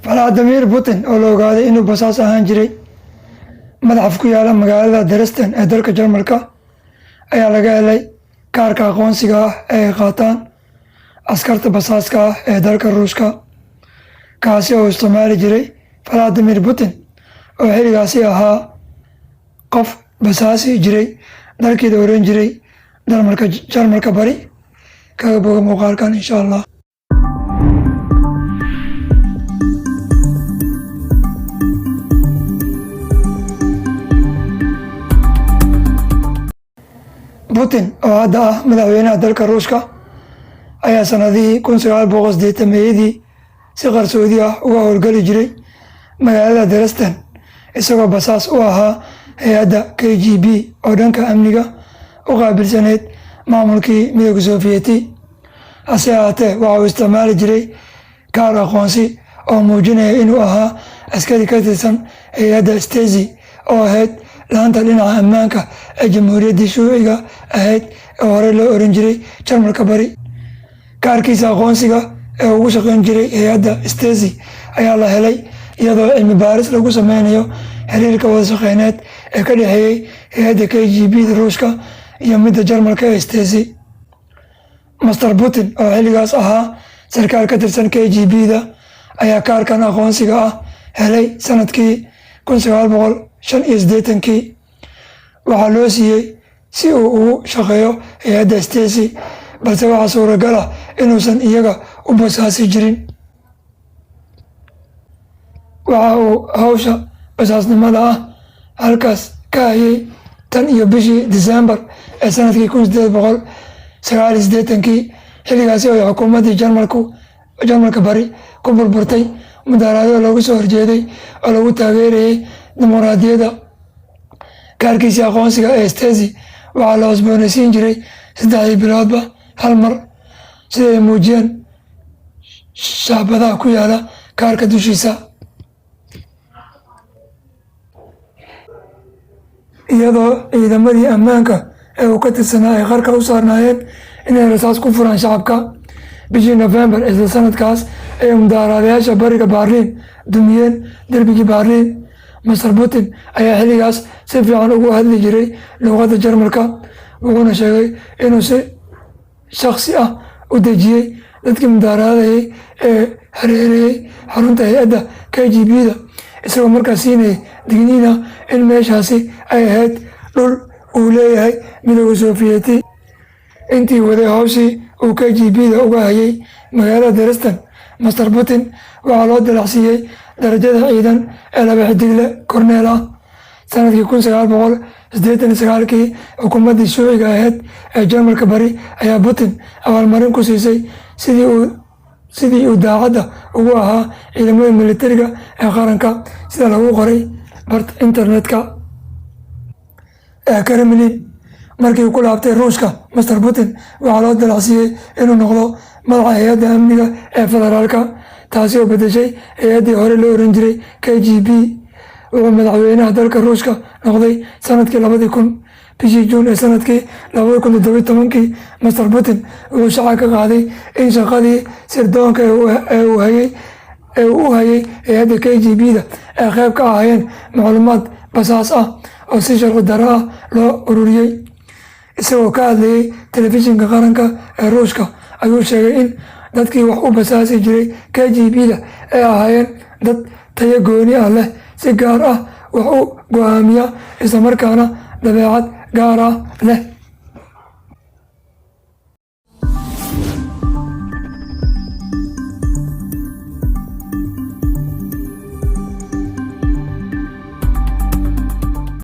Vladimir Putin oo la ogaaday inuu basaas ahaan jiray. Madxaf ku yaala magaalada Dresden ee dalka Jarmalka ayaa laga helay kaarka aqoonsiga ah ee ay qaataan askarta basaaska ah ee dalka Ruushka, kaasi oo isticmaali jiray Vladimir Putin oo xilligaasi ahaa qof basaasi jiray dalkii la oran jiray Jarmalka Bari. Kaga boga muuqaalkan, insha Allah. Putin oo hadda ah madaxweynaha dalka Ruushka ayaa sanadihii 1980-meeyadii si qarsoodi ah uga howlgeli jiray magaalada Dresden, isagoo basaas u ahaa hay-adda KGB oo dhanka amniga u qaabilsaneyd maamulkii Midowga Sofiyeeti. Hase ahaatee, waxa uu isticmaali jiray kaar aqoonsi oo muujinaya inuu ahaa askari ka tirsan hay-adda Stasi oo ahayd laanta dhinaca ammaanka ee jamhuuriyaddii shuuciga ahayd ee horey loo oran jiray Jarmalka Bari. Kaarkiisa aqoonsiga ee ugu shaqeyn jiray hay-adda Stasi ayaa la helay iyadoo cilmi baaris lagu sameynayo xiriirka wada shaqeyneed ee ka dhexeeyey hay-adda KGB da Ruushka iyo midda Jarmalka ee Stasi. Mister Putin oo xilligaas ahaa sarkaal ka tirsan KGB da ayaa kaarkan aqoonsiga ah helay sanadkii 1985-kii. Waxaa loo siiyey si uu ugu shaqeeyo hay-adda Stasi, balse waxaa suuragal ah inuusan iyaga u basaasi jirin. Waxa uu hawsha basaasnimada ah halkaas ka hayay tan iyo bishii Disembar ee sanadkii 1889-kii, xilligaasi oo ay xukuumaddii Jarmalka Bari ku burburtay mudaharaadyo loogu soo horjeeday oo lagu taageerayay dimuqraadiyadda. Kaarkiisii aqoonsiga ee Stasi waxaa la cusboonaysiin jiray 3dii biloodba hal mar, sida ay muujiyeen shaabadaha ku yaala kaarka dushiisa. Iyadoo ciidamadii ammaanka ee uu ka tirsanaa ay qarka u saarnaayeen inay rasaas ku furaan shacabka, bishii Nofembar isla sanadkaas ayay mudaharaadayaasha bariga Baarliin dumiyeen derbigii Baarliin. Mister Putin ayaa xilligaas si fiican ugu hadli jiray luuqadda Jarmalka, wuxuuna sheegay inuu si shaksi ah u dejiyey dadkii mudaharaadayay ee hareereeyey xarunta hay-adda KGB da, isagoo markaas siinayay digniina in meeshaasi ay ahayd dhul uu leeyahay Midowga Sofiyeeti. Intii waday hawshii uu KGB da uga hayay magaalada Dresden, Mister Putin waxaa loo dalacsiiyey darajada ciidan ee laba xidigle korneel ah. Sanadkii 1989-kii, xukuumaddii shuuciga ahayd ee Jarmalka Bari ayaa Putin abaalmarin ku siisay sidii uu daacadda ugu ahaa ciidamada militariga ee qaranka, sida lagu qoray barta internetka ee Kremlin. Markii uu ku laabtay Ruushka, Mister Putin waxaa loo dalacsiiyey inuu noqdo madaxa hay-adda amniga ee federaalka, taasi oo bedeshay hay-addii hore loo oran jiray KGB. Wuxuu madaxweynaha dalka Ruushka noqday sanadkii 2000. Bishii Juun ee sanadkii 2017-kii, Mister Putin wuxuu shaaca ka qaaday in shaqadii sirdoonka ee uu u hayay hay-adda KGB da ay qayb ka ahaayeen macluumaad basaas ah oo si sharci darro ah loo ururiyey. Isagoo ka hadlayay telefishinka qaranka ee Ruushka ayuu sheegay in dadkii wax u basaasi jiray KGB da ay ahaayeen dad tayo gooni ah leh, si gaar ah wax u go-aamiya, islamarkaana dabeecad gaar ah leh.